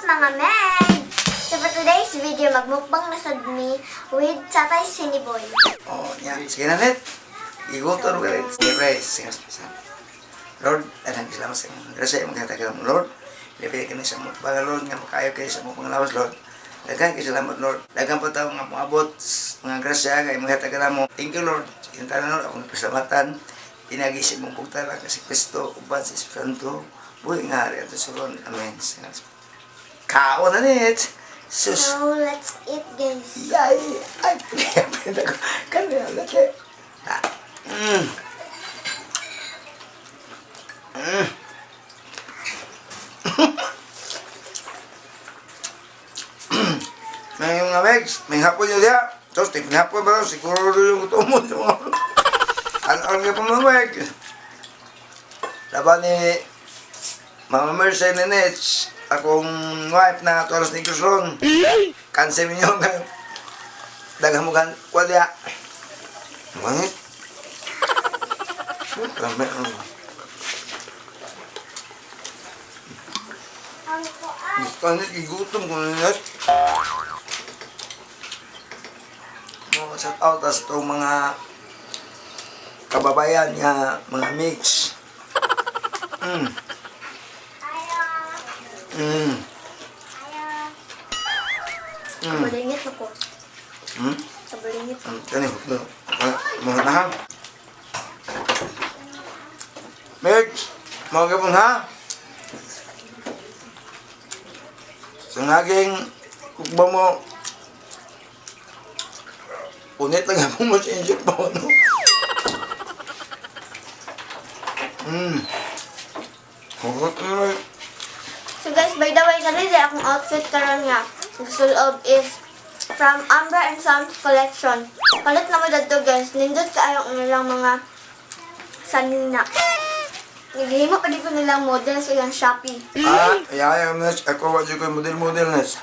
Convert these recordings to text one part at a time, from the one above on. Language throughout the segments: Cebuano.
Mga meg? So for today's video, magmukbang na sad mi with Tatay Siniboy. Oh, yan. Sige na, Net. Igutor ka rin. Sige, pre. Sige, sige. Lord, daghang salamat sa imong grasya, imong ginhatag mo, Lord. Ilapit kami sa imong baga, Lord, nga makaayo kayo sa imong panglawas, Lord. Daghang kay salamat, Lord. Daghang pa tawo nga moabot mga grasya nga imong ginhatag mo. Thank you, Lord. Sige tanan, Lord, akong pasalamatan. Pinagi sa imong pugtala kasi Kristo uban sa Espiritu Santo. Buhi nga hari ato sa Lord. Amen. Sige. Kaon na, Net. Sus. So let's eat, guys. Yay! Ay, pinapit ako. Kanina, laki. Ah. May mga megs, may hapon yun siya. Tapos, tignan hapon ba? Siguro yung gusto mo. Ano ka pa mga meg? Laban ni Mama Mercy Nenets, akong wife na Toros ni Cruzon. Cancel ninyo nga. Daghang mo kan kwadya. Mangit. Kami ang Ang kuan. kanit gigutom ko nila. Mo shout out sa itong mga kababayan nga mga mix. Ayo. Ayo. Kabalingit na ko. Kabalingit. Kani hukno. Mga na ha. Mix, mga gapon ha. Sa naging kukba mo, punit lang ako mo sa inject pa no? Hugot mo. So guys, by the way, kanina akong outfit karon nga gusulob is from Ambra and Sons collection. Palit na mo dadto, guys. Nindot kaayo ang nilang mga sanina. Naghihimo pa di ko nilang model sa ilang Shopee. Ah, ay, ay, Nes. Ako, wala ko yung model-model, Nes.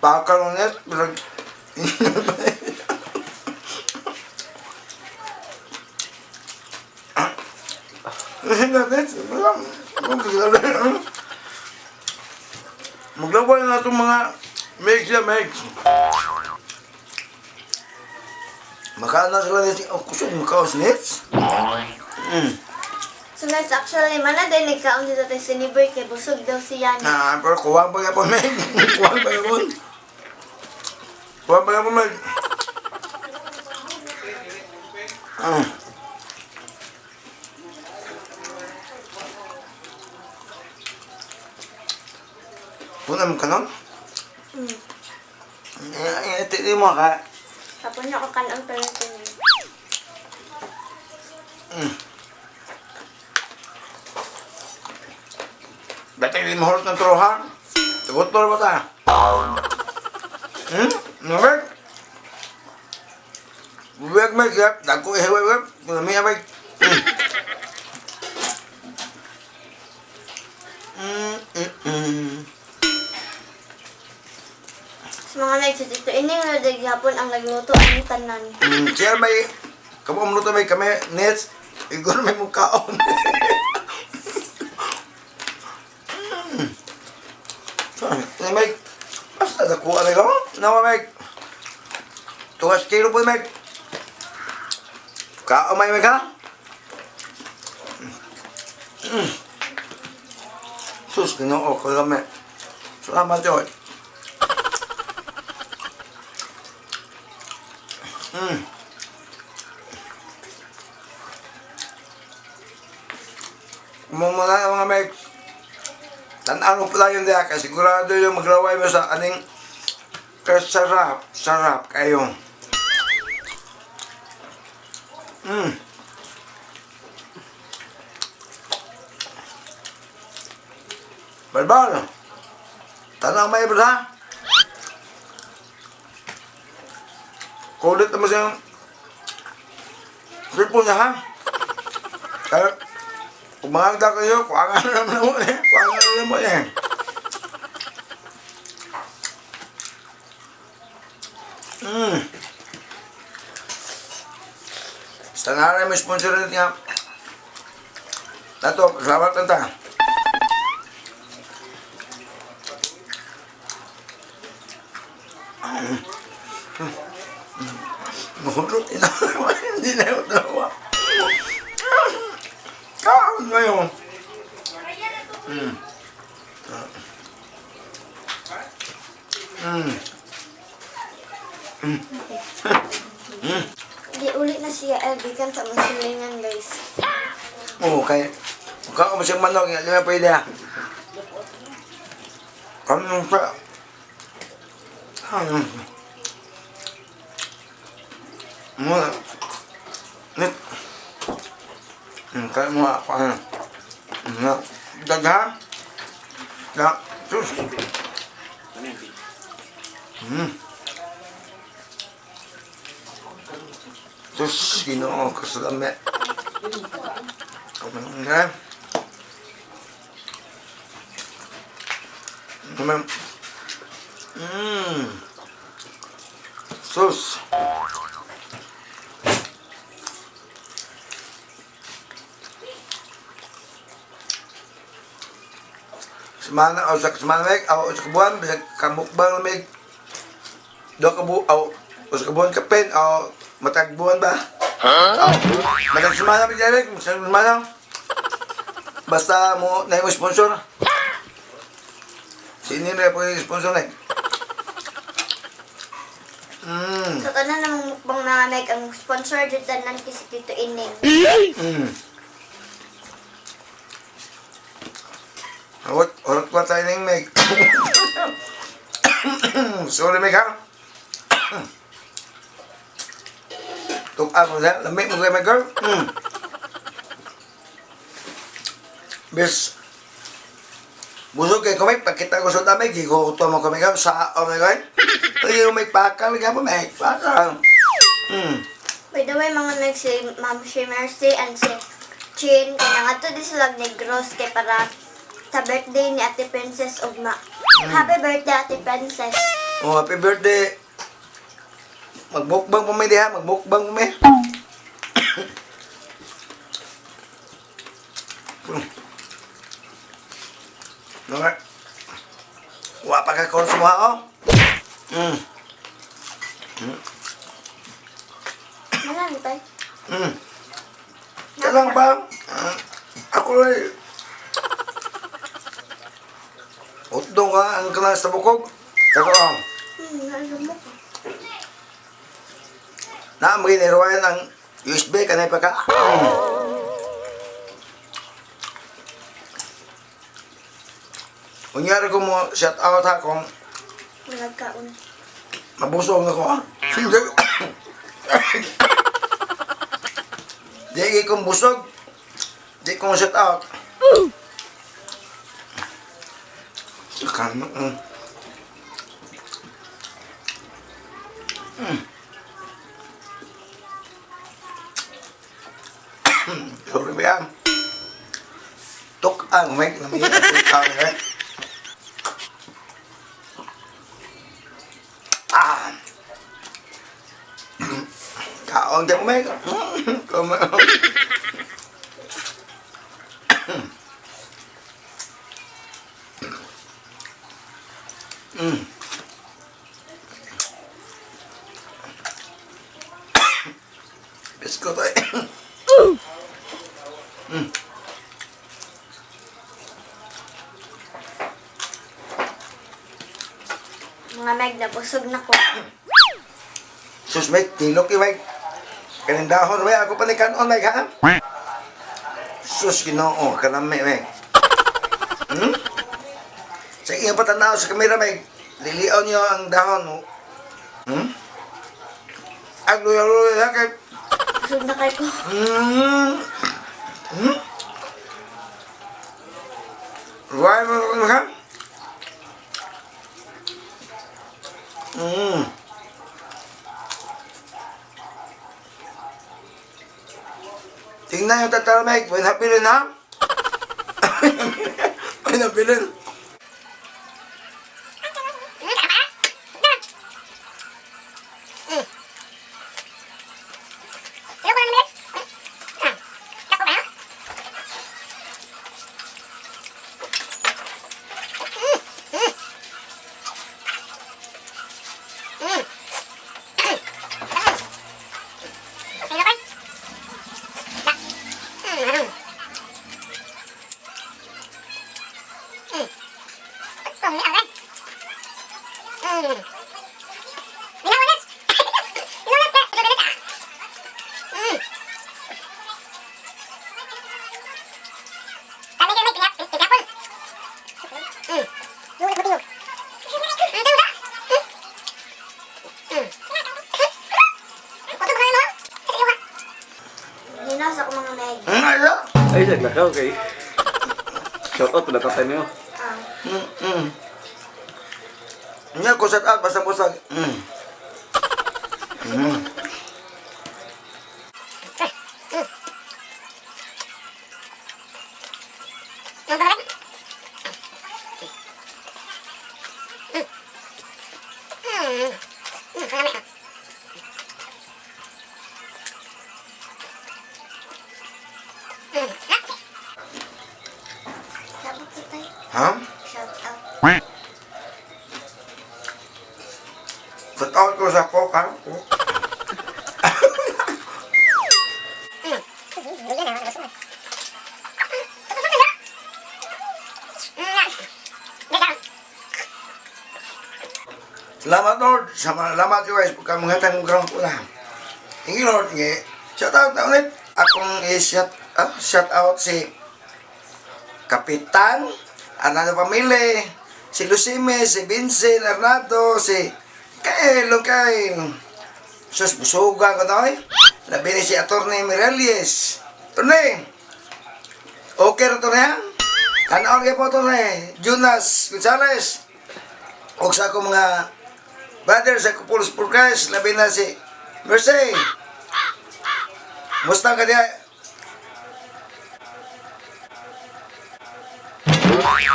Baka lang, Nes. Bilag. Nes. Maglawal na itong mga mix na mix. Makaan na sila, Nes. Oh, kusog, makaos, Nes. So guys, actually, mana din nagkaon dito tayo si Niboy kay busog daw siya niya. Ah, pero kuha pa po, Meg. Kuha pa yapon. Kuha pa yapon, Meg. Ah. Puna mo ka nun? Eh, eh, tignan mo ka. Tapos na ko kanon pero ito niya. Dati hindi mo horot ng turuhan. Tugot ba ta? Meg? Buwag, Meg, yap. Dagko ihiway, web. Kunami, Meg. Sa mga night sa dito, ini nga na gihapon ang nagluto ang tanan. Siya may, kamo amluto may kami, nets, igor may mukhaon. Sorry, may, basta nakuha na ko. Nawa, Meg. 2 kilo po, Meg. Kaon may Meg, ha? Sus, ginoo ko kami. Salamat, Joy. Mumula mga meg. Tanaw ko pala yun diya kasi sigurado yung maglaway mo sa aning kasarap, sarap kayo. Balbal. Tanaw may ha? Kulit naman siyang cellphone niya ha? Kaya, kung mangangda kayo, kuangan na naman mo eh. Kuangan na naman eh. Basta na rin may sponsor nito nga. Tato, salamat lang ta. Mahurot ina. Hindi na yung dalawa. Kaon ngayon. Di uli na siya El gikan sa masilingan guys. Oo, kay. Mukha ko siyang manok. Hindi na pwede ah. Kami nung sa... Muna. Nit. Kaya mo ako. Ano. Na. Dagha. Da. Sus. Sus, ginoo ko sa dami. Okay. Naman. Sus. Semana o sa semana meg o sa kabuan bisag kamukbang meg do ka bu o sa kabuan kapin o matag buwan ba? Huh? Matag semana meg direct, semana. Basta mo na yung sponsor. Sino na po yung sponsor na? Sa tanan namang mukbang mga meg ang sponsor jud tanan kay si Tito Ining. Awat, orat pa tayo ng meg. Sorry, meg ha. Tukaan mo na. Lamig mo kayo, my girl. Bis. Busog kay kami, pagkita ko sa dami, giguto mo kami ka sa oh my God. Ay, may pakal ka pa, may pakal. By the way, mga meg si Ma'am si Mercy and si Chin kay nangadto di sila Negros kay para sa birthday ni Ate Princess Ugma. Happy birthday, Ate Princess. Oh, happy birthday. Magbukbang po may diha, magbukbang po may. Mga. Wa pa ka kon sumuha oh. Ano tayo? Talang ba? Ah, ako ay Utdong ka ang kanang sa bukog. Tako oh. Alam mo ko. Na mo giniruan ang USB kanay pa ka. Unyari ko mo shout out ha kung Nagkaon. mabusog ako ha. Di kong busog. Di kong shout out. Kano. Sorry ba yan? Tuk-ang, may namiyak ang eh. Ah! Kaon ka may. Kaon. Biskot ay. Mga meg, nabusog na ko. Sus, may tilok yung may kaning dahon, may ako pa ni kanon, may ha? Sus, ginoo, kanami, may. Sa iyong patanaw sa kamera, may lilion niyo ang dahon. Oh. Ang luya-luya, kay... Busog na kay ko. Why mo ka? Tingnan yung tatara, Mike. When hapilin, ha? When hapilin. Naglakaw kay. Shout out na tatay niyo. Ah. Nya ko shout out basta basta. Shout out tatay. Ha? Shout out. Shout out ko sa Coca. Salamat, Lord. Salamat guys. Pagka mga tangong ground ko na. Thank you, Lord. Nge. Shout out na ulit. Akong i-shout out si Kapitan Arnaldo Pamile, si Lucime, si Vincent Arnaldo, si Kael, Kael. Sus, busugan ko na eh. Labi ni si Atty. Mireles. Atty. Okay ra to na yan? Tanaon kayo po, Atty. Jonas Gonzales. O sa akong mga brothers sa Couples for Christ, labi na si Mercy. Musta ka diya?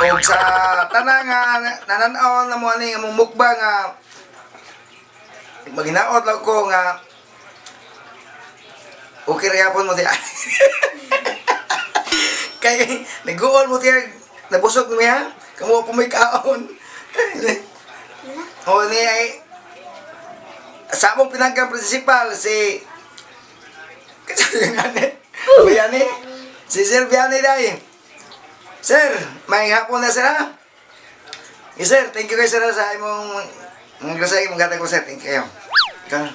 O sa tanan nga nananaw na mo ani nga mumukba nga maginaot lang ko nga okay ra yapon mo diya. Kay nag-uol mo tiya, nabusog niya, kamo pa may kaon. O ni ay sa among pinangkang principal si Bayani, si Sir Biani dai. Sir, may hapon na sir ha? Yes, sir, thank you kay sir sa imong mga grasya imong gatag ko sir. Thank you. Ikaw.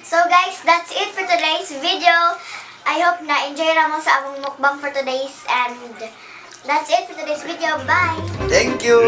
So guys, that's it for today's video. I hope na enjoy ra mo sa among mukbang for today's and that's it for today's video. Bye! Thank you.